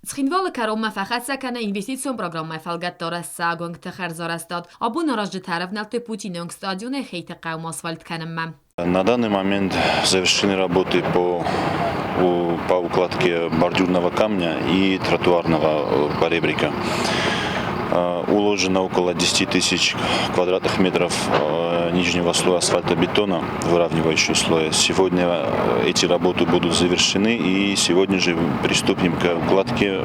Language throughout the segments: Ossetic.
Цхинвалы кӕронмӕ фӕхӕццӕ кӕны инвестицион программӕйы фӕлгӕтты арӕзт уӕнгты хӕрзарӕзтад. Абон аразджытӕ ӕрӕвнӕлдтой Путины онг стадионӕй Хейты хъӕумӕ асфальт кӕнынмӕ. На данный момент завершены работы по укладке бордюрного камня и тротуарного поребрика. Уложено около 10 тысяч квадратных метров нижнего слоя асфальтобетона, выравнивающего слоя. Сегодня эти работы будут завершены, и сегодня же приступим к укладке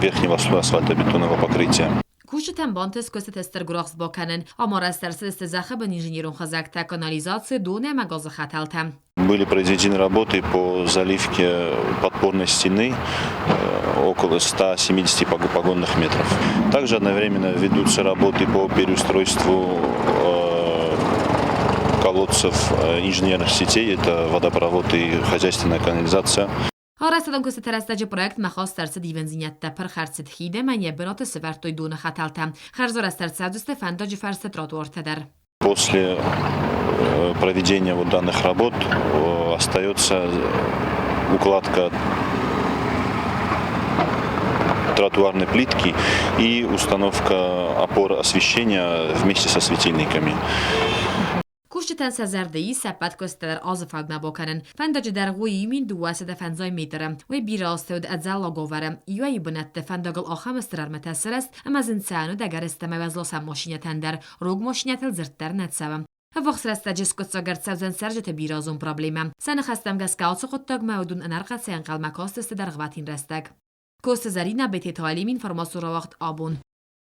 верхнего слоя асфальтобетонного покрытия. Кусджытӕн бантыст куыстыты стыр гуырахст бакӕнын, ӕмӕ рӕстӕрцыдысты зӕххы бын инженерон хызӕгтӕ, канализаци, дон ӕмӕ газы хӕтӕлтӕ. Были произведены работы по заливке подпорной стены около 170 погонных метров. Также одновременно ведутся работы по переустройству колодцев инженерных сетей, это водопровод и хозяйственная канализация. Арӕзтадон куыстыты рӕстӕджы проектмӕ хаст ӕрцыд ивындзинӕдтӕ, пырх ӕрцыд хид ӕмӕ йӕ бынаты сӕвӕрдтой доны хӕтӕлтӕ. Хӕрзарӕзт ӕрцӕудзысты фӕндаджы фӕрсты тротуартӕ дӕр. После проведения вот данных работ остается укладка тротуарной плитки и установка опор освещения вместе со светильниками. Кусджытӕн сӕ зӕрды ис ӕппӕт куыстытӕ дӕр азы фагмӕ бакӕнын. Фӕндаджы дӕргъ у 1250 метры. Уый бирӕ азты уыд ӕдзӕллаг уавӕры. Иуӕй-иу бынӕтты фӕндагыл ахӕм стыр армӕтӕ сырӕзт, ӕмӕ зын цӕуӕн уыд ӕгӕрыстӕмӕй уӕзласӕн машинӕтӕн дӕр. Рог машинӕтыл дзырд дӕр нӕ цӕуы. Ӕввахс рӕстӕджы скъуыддзаг ӕрцӕудзӕн цӕрджыты бирӕазон проблемӕ. Сӕ ныхӕстӕм гӕсгӕ ацы хъуыддагмӕ уыдон ӕнӕрхъӕцӕй ӕнхъӕлмӕ кастысты дӕргъвӕтин рӕстӕг. Коцты Зӕринӕ, Бететы Алим, информацион рауагъд абон.